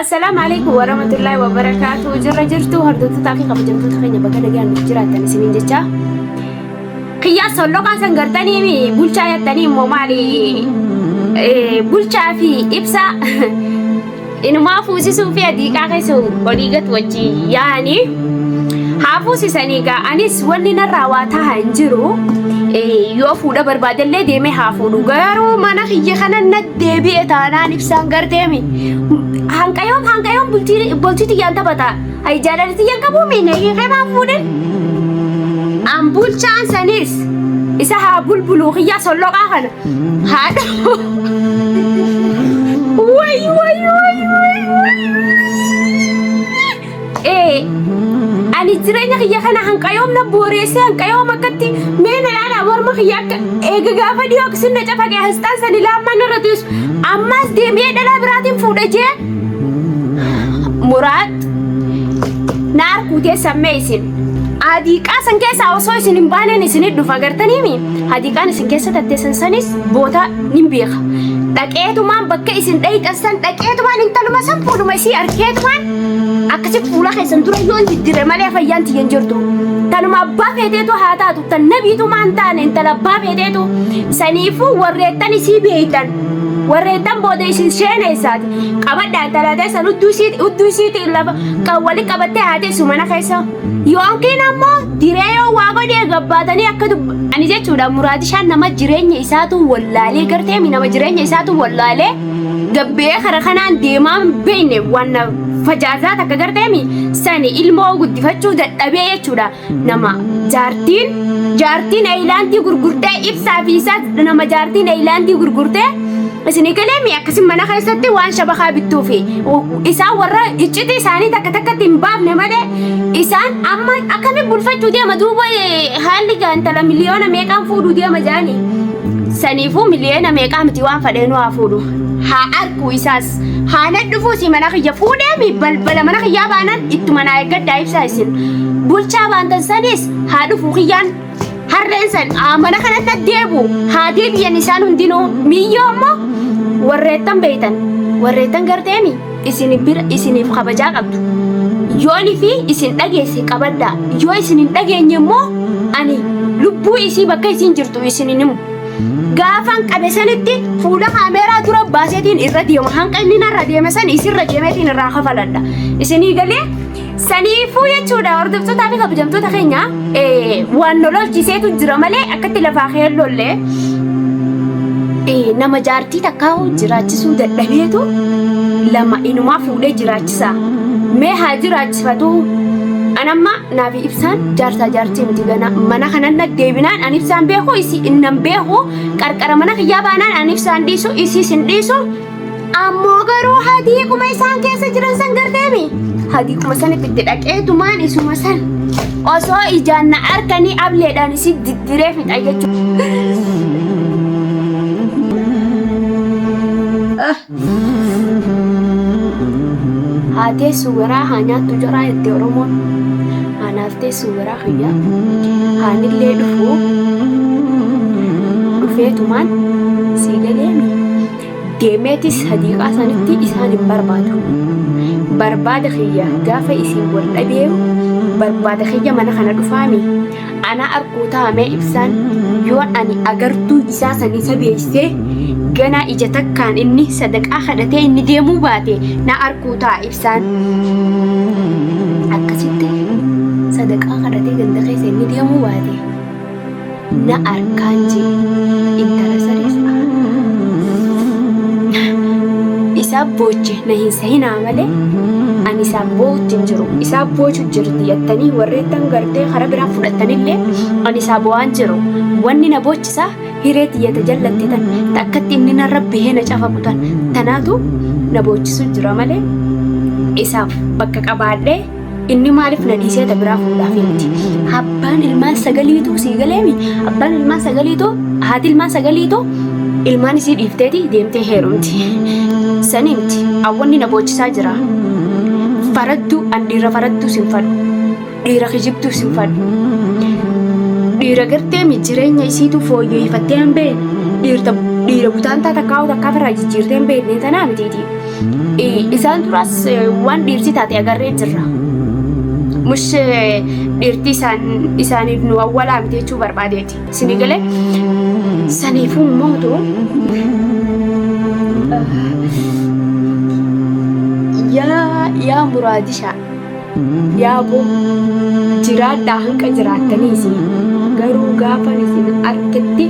Assalaamu alaikum warahmatullahi wabarakaatu. Jirra jirtu hordoftootaa fi kabajamtoota keenya bakka nagaan nuuf jiraattan isiniin jecha. Kiyyaa solloqaa san gartanii mi bulchaa yattanii immoo maali bulchaa fi ibsaa inumaa fuusisuu fi adiiqaa keessa olii gad wajji yaa'anii haa fuusisanii gaa anis wanni narraa waa taha hin jiru. Yoo fuudha barbaadellee deemee haa fuudhu garuu mana kiyya kana na deebi'e taanaan ibsaan garteemi. Hanqayoom hanqayoom bultii bultii tiyyaan taphata. Ay jaalala tiyyaan qabuu miine hiikee maa fuudhin. An bulchaan sanis isa haa bulbuluu kiyyaa solloqaa kana haa dhabu. Way way way way way. Ee, ani jireenya kiyya kana hanqayoom na booreessee hanqayoom akkatti mee na ilaalaa morma kiyya akka eega gaafa dhiyoo akkasiin na cafaqe asxaan sani laammaan narra teessu ammas deebi'ee dhalaa biraatiin fuudha jee muraad na arguu teessan mee isin adiiqaa san keessaa osoo isin hin baaneen isinit dhufa gartaniimi hadiiqaan isin keessa tatteessan sanis boota nin beeka dhaqeetumaan bakka isin dhayxan san dhaqeetumaan intaluma san fuudhuma isii arkeetumaan Akkasi fuula keessan dura yoon diddire malee fayyaan tiyya hin jirtu. Tanuma abbaa feeteetu haa taatu tan nabiitu maan taane intala abbaa feeteetu saniifuu warreettan isii beeytan warreettan booda isin sheeneessaati qabadhaa intala teessan hudduu isii hudduu isiitiin lafa kan wali qabattee haa teessu mana keessa yookiin ammoo diree yoo waa godhee gabbaatanii akka dub ani jechuudha muraadishaan nama jireenya isaatu wallaalee garteemi nama jireenya isaatu wallaalee gabbee kara kanaan deemaa hin beekne waan fajaazaa takka garteemi sani ilmoo guddifachuu dadhabee jechuudha nama jaartiin jaartiin eeyilaandii gurgurtee ibsaa fi isaa nama jaartiin eeyilaandii gurgurtee isinii galeemi akkasi mana keessatti waan shabakaa bittuufi isaan warra iccitii isaanii takka takkatti hin baafne malee isaan amma akkami bulfachuu deema duuba haalli gaantala miliyoona meeqaan fuudhuu deema jaanii Saniifuu miliyoona meeqaa miti waan fadheenuu haa fuudhu. Haa arku isaas. Haa na dhufuu si mana kiyya fuudheemi balbala mana kiyyaa baanan ittuma naa eeggadhaa ibsaa isin. Bulchaa baantan sanis haa dhufu kiyyaan harreen san haa mana kanatti deebu haa deebi'an isaan hundinuu miyyoo ammoo warreettan beeytan warreettan garteemi isin bira isiniif kabajaa qabdu. Yooni fi isin dhageesse qabadhaa. Yoo isin hin dhageenye immoo ani lubbuu isii bakka isiin jirtu isin hin himu. Gaafan qabe sanitti fuula kaameeraa dura baaseetiin irra deema. Hanqa inni narra deeme san isirra deemeetiin irraa kafaladha. Isinii galee saniifuu jechuudha hordoftootaa fi kabajamtoota keenya waan lolchiseetu jira malee akkatti lafaa kee lollee nama jaartii takkaa jiraachisuu dadhabeetu lama inumaa fuudhee jiraachisa. Mee haa jiraachifatu. Anamma naafi ibsaan jaarsaa jaartii miti gana mana kanan na deebinaan an ibsaan beeku isi innan beeku qarqara mana kiyyaa baanaan an ibsaan dhiisu isiis hin dhiisu ammoo garuu hadiiquma isaan keessa jiran san garteemi hadiiquma sanitti itti dhaqeetumaan isuma san osoo ijaan na arkanii ableedhaan isi diddiree fixa jechuudha. Haa teessu garaa haa nyaattu jaraa jette Oromoon. Haa naaf teessu garaa kiyya. Haanillee dhufu dhufeetumaan sii galeemi. Deemeetis hadiiqaa sanitti isaan hin barbaadu. Barbaada kiyya gaafa isin wal dhabeeyu barbaada kiyya mana kana dhufaami. Ana arkuu taamee ibsaan yoon ani agartuu isaa san isa beeksisee ganaa ija takkaan inni sadaqaa kadhatee inni deemuu baate na arkuu taa ibsaan. Akkasitti sadaqaa kadhatee ganda keessa inni deemuu baate na arkaan jee intala sanis isaa booche na hin sahinaa malee ani isaa boo'utti hin jiru isaa boochu jirti jettanii warreettan gartee karaa biraa fudhattanillee ani isaa boo'aan jiru wanni na boochisa hiree tiyyata jallatte tan takkatti inni narra bahee na cafaqu tan tanaatu na boochisu jira malee isaaf bakka qabaadhee Inni maaliif na dhiisee ta biraa fuudhaaf miti. Abbaan ilmaan sagaliitu sii galeemi. Abbaan ilmaan sagaliitu haati ilmaan sagaliitu ilmaan isii dhiifteeti deemtee heerumti. Sanii miti. Awwanni na boochisaa jira. Faradduu an dhiira faradduu sin fadhu. Dhiira kijibduu sin fadhu. Dhiira gartee mi jireenya isiitu fooyyeffattee hin beekne. Dhiirta dhiira butaantaa takkaa takkaa irraa jijjiirtee hin beekne tanaa mitiiti. Isaan duraas waan dhiirsi taate agarree jirra. Mush dhiirti isaan isaaniif nu awwalaa miti jechuu barbaadeeti. Isinii galee saniifuu mootu yaa yaa muraadishaa yaa boo jiraadhaa hanqa jiraattanii isin garuu gaafan isin argetti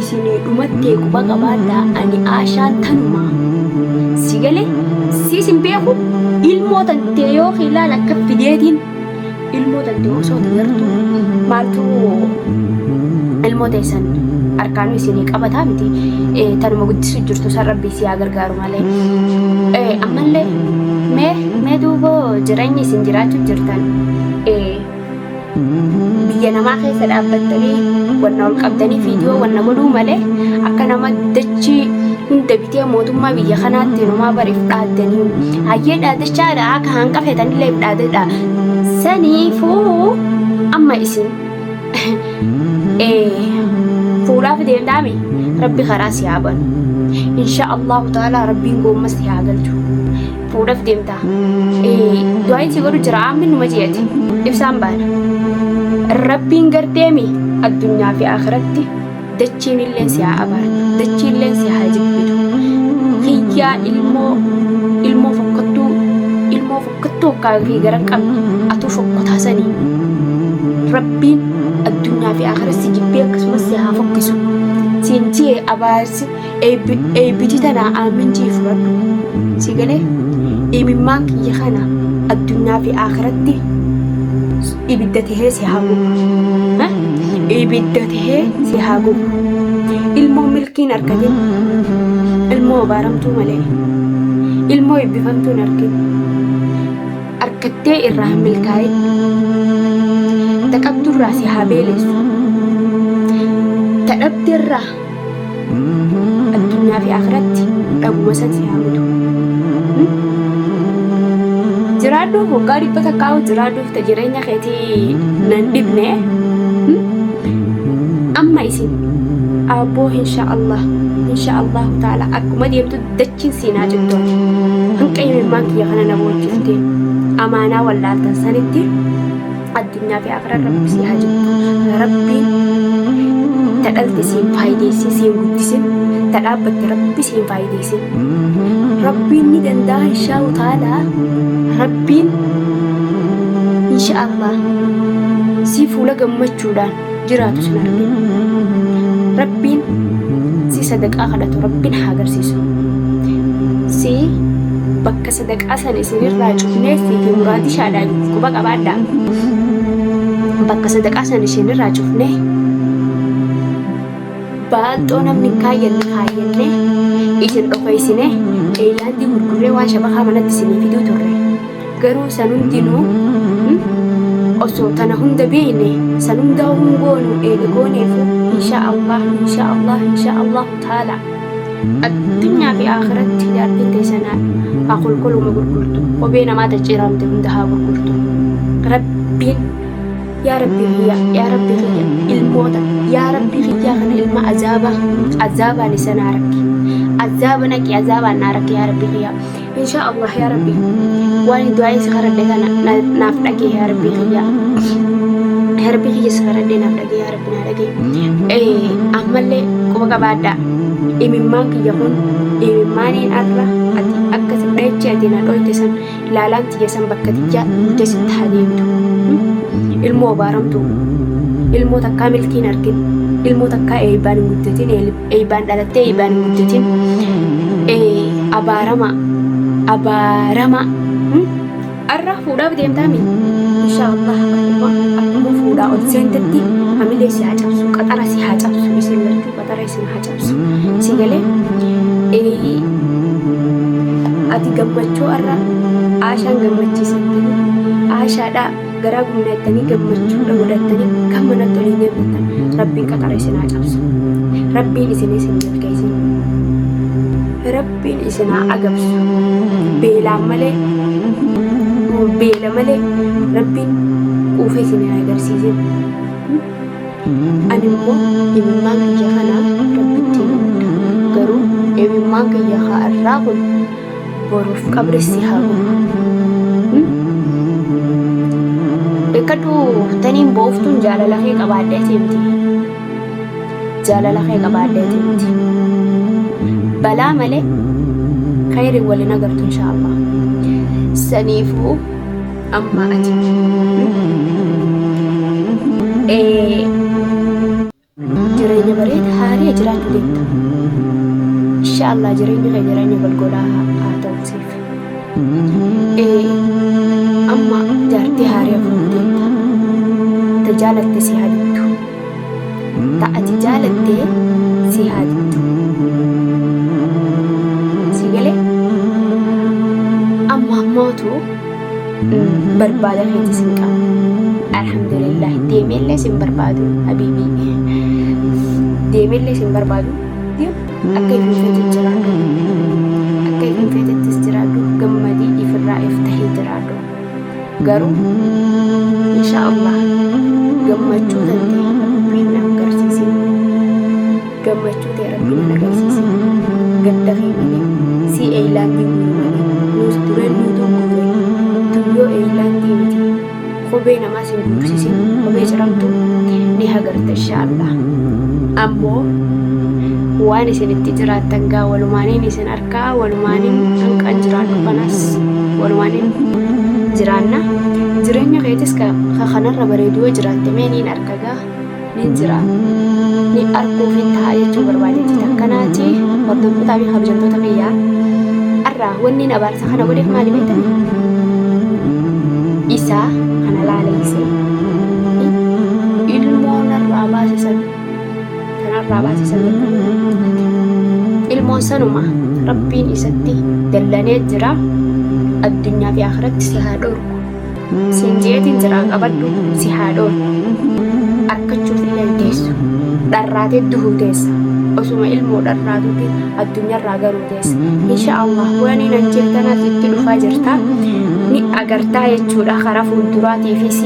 isinii dhumattee quba qabaadhaa ani aashaan tanuma si galee siis hin beeku ilmoo tantee yoo ilaal akka fideetiin ilmoo tantee osoo gartuu maaltu ilmoo teessan harkaanuu isinii qabataa miti tanuma guddisu jirtu san rabbii si haa gargaaru malee ammallee mee mee duuba jireenya isin jiraachuu jirtan biyya namaa keessa dhaabbattanii wanna ol qabdanii viidiyoo wanna godhuu malee akka nama dachii hunda bitee mootummaa biyya kanaatti numaa bariif dhaaddanii hayyee dhaaddachaadha akka hanqa feetanillee dhaadadha saniifuu amma isin fuudhaaf deemtaami rabbi karaa si haa banu insha allahu ta'ala rabbiin goommas si haa galchu fuudhaaf deemta du'aayin si godhu jira aammin numa jeeti ibsaan baana rabbiin garteemi addunyaa fi akhiratti dachiin illee si haa abaartu dachiin illee si haa jibbitu kiyyaa ilmoo ilmoo fokkattuu ilmoo fokkattuu akkaa kee gara hin qabne atuu fokkotaa sanii rabbiin addunyaa fi akhiratti si jibbee akkasumas si haa fokkisu siin jee abaarsi eebbiti tanaa aamin jee fudhadhu si galee imimmaan kiyya kana addunyaa fi akhiratti ibidda tahee si haa gubu. Ibidda tahee si haa gubu. Ilmoo milkiin argatin. Ilmoo abaaramtuu malee. Ilmoo eebbifamtuu hin argin. Argattee irraa hin milkaa'in. Ta qabdurraa si haa beeleessu. Ta dhabderraa addunyaa fi akhiratti dhabuma san si haa mutu. Jiraadhuuf waggaa dhibba takkaa'u jiraadhuuf ta jireenya keetii nan dhibne amma isin abboo insha Allah insha Allahu ta'ala akkuma deemtu dachiin siinaa cittoon hanqa imimmaan kiyya kana na boochifte amaanaa wallaaltan sanitti addunyaa fi akhiraa rabbi si haa jibbu rabbiin ta dhalte siin faayideessin siin guddisin ta dhaabbatte rabbi siin faayideessin rabbiin ni danda'a inshaa'u ta'ala rabbiin insha Allah si fuula gammachuudhaan jiraatu sin argin rabbiin si sadaqaa kadhatu rabbiin haa agarsiisu si bakka sadaqaa san isinirraa cufnee sii fi muraadii shaadhaan quba qabaadhaa. Bakka sadaqaa san isinirraa cufnee baaxoo namni hin kaayyanne kaayyannee isin dhokeessine eeylaandii gurgurree waan shabakaa manatti isinii fiduu turre. Garuu san hundinuu osoo tana hunda beekne san hundaa hungoonu eega gooneefu insha Allah insha Allah insha Allah taala. Addunyaa fi akhiratti jaartiin teessan haa kolkoluma gurgurtu. Kophee namaa tacciramte hunda haa gurgurtu. Rabbiin yaa Rabbii kiyya yaa Rabbii kiyya ilmoota yaa Rabbii kiyyaa kana ilma azaaba azaabaan isa naa rakki. Azaaba naqi azaabaan naa rakki yaa Rabbii kiyya. Insha Allah yaa Rabbi waan du'aa si kadhadhe kana naaf dhagee yaa Rabbii kiyya. Yaa Rabbii kiyya si kadhadhe naaf dhagee yaa Rabbi naa dhagee. Ammallee quba qabaadhaa. Imimmaan kiyya kun imimmaaniin arra ati akka si dheechi ati na dhoyte san laalaan tiyya san bakka tiyya buute sitti haa deebitu. Ilmoo abaaramtuu ilmoo takkaa milkiin argin ilmoo takkaa eebbaan hin guddatin eebbaan dhalattee eebbaan hin guddatin abaarama abaarama arra fuudhaaf deemtaami inshaallah akkuma akkuma fuudhaa ol seentetti hamilee si haa cabsu qaxara si haa cabsu isin lachuu qaxara isin haa cabsu si galee ati gammachuu arra aashaan gammachiisattanii aashaadhaa garaa gumnaattanii gammachuudha godhattanii kan manatti olii deemtattan rabbiin qaxara isin haa cabsu rabbiin isin isin milkeessin rabbiin isin haa agabsu beelaan malee beela malee rabbiin quufa isin haa agarsiisin ani immoo imimmaan kiyya kana rabbitti himadha garuu imimmaan kiyya irraa kun Boruuf qabri si haa gubu. Beekadhu taniin booftuun jaalala kee qabaadheetii miti. Jaalala kee qabaadheetii miti. Balaa malee khayri waliin agartu insha Allah. Saniifuu amma ati Jireenya bareeda haariya jiraachuu deemta. Insha Allah jireenyi kee jireenya golgolaa haa ta'u siif. Amma jaartii haariya fuudhuu deemta. Ta jaalatte si haa diddu. Ta ati jaalatte si haa diddu. Si galee? Amma ammootu barbaada keetis hin qabu. Alhamdulillah deemeellee sin barbaadu habiibii. Deemeellee sin barbaadu. Deem akka ifin feetet jiraadhu. Akka ifin feetettis jiraadhu. Gammadii ifirraa if tahee jiraadhu. Garuu insha Allah gammachuu tante rabbiin na agarsiisin. Gammachuu tee rabbiin na agarsiisin. Gadda kee malee si eeylaandii guuru malee nuus dureen nuutuu guure tuyyoo eeylaandii miti kophee namaas hin guursisin kophee ciramtu ni hagarta insha Allah. Ammoo waan isin itti jiraattan gaa walumaaniin isin arkaa walumaaniin hanqan jiraadhu kanas walumaaniin jiraanna jireenya keetis ka kanarra bareedu yoo jiraatte mee niin arka gaa nin jira ni arguufin ta'a jechuu barbaadeeti takkanaati hordoftootaa fi kabajamtoota kiyyaa arraa wanni abaarsa kana godheef maali beektani isaa kana laaleessee ilmoo narraa baasisan kanarraa baasisan ilmoon sanuma rabbiin isatti dallanee jira addunyaa fi akhiratti si haa dhorku Siin jeetiin jiraa qabadhu si haa dhoorku. Arkachuuf illee hin teessu. Dharraatee duhuu teessa. Osuma ilmoo dharraatutti addunyaarraa garuu teessa. Insha Allah waan nan jee tanaas itti dhufaa jirta. Ni agartaa jechuudha karaa fuulduraatiifis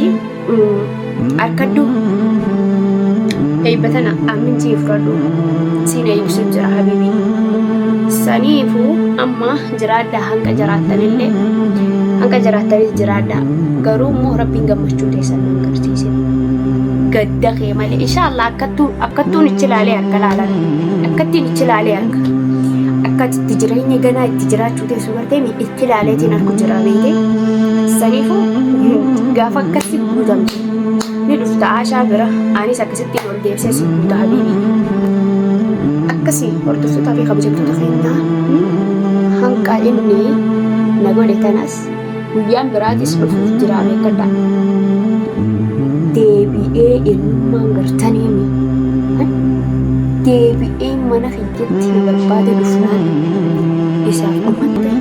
arkadhu. Eebba tana ammin sii fudhadhu. Siin eebbisuu jira habiibii. Saniifuu amma jiraadhaa hanga jiraattanillee hanga jiraattanis jiraadhaa garuu immoo rabbiin gammachuu teessan nan garsiisin gadda kee malee inshaallah akkattuu akkattuun ichi laalee harka laalan akkattiin ichi laalee harka akka itti jireenya ganaa itti jiraachuu teessu gartee mi itti laaleetiin harku jira beekte saniifuu gaafa akkatti guutamte ni dhufta aashaa bira anis akkasitti ol deebisee si guuta habiibii akkasii hordoftootaa fi kabajamtoota keenyaa hanqa inni na godhe tanas guyyaan biraatis dhufuuf jira beekadha. Deebi'ee eenyummaan gartaniimi deebi'ee mana kiyyatti na barbaade dhufnaan isaaf dhumatte.